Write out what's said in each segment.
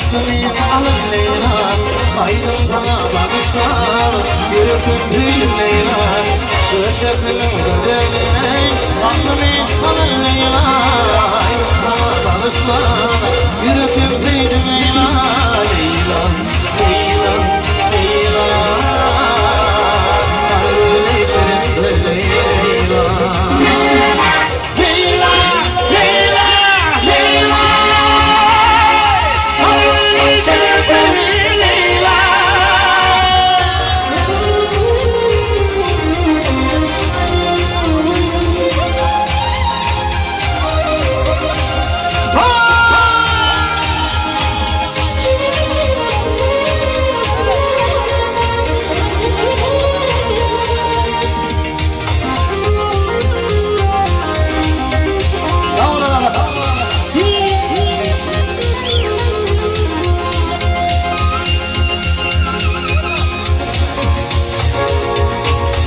Aklymy alan Leýla, Aýdym saňa bagyşlar, Ýürekden söýdüm Leýla. Döşekiniň gözelini, Aklymy alan Leýla, Aýdym saňa bagyşlar, Ýürekden söýdüm Leýla. Leýla, Leýla, Leýla, Gara gözi şirin gözli Leýla. Leýla, Leýla, Leýla, Gara gözli şirin gözli Leýla.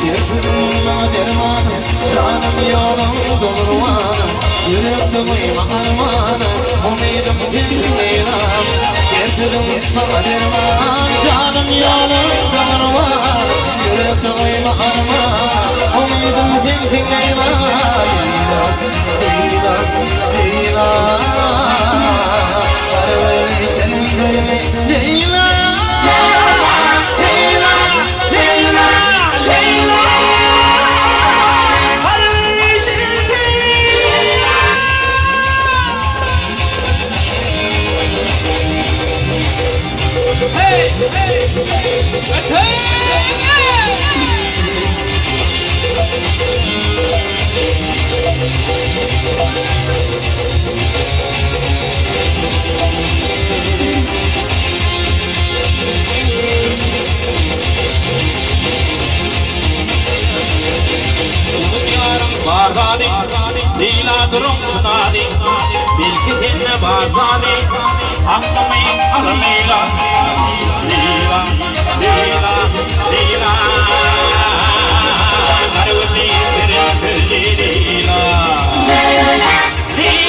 Derdim maňa derman, janym ýolum dolurman, Ýürekde goýma arman, umydym sensiň Leýlam. Derdim maňa derman, janym ýolum dolurman, Ýürekde goýma arman, umydym sensiň Leýla. Leýla, Leýla, Gara gözli şirin gözli Leýla. Leýla, Leýla, Leýla, Gara gözli şirin gözli Leýla. Hey! Öte! Unudýaryn bar zady, Leýla duruň çydady, Belki sende bar jady, Aklymy alan Leýla. Leýla, Leýla, Leýla, Gara gözli, şirin sözli Leýla. Leýla!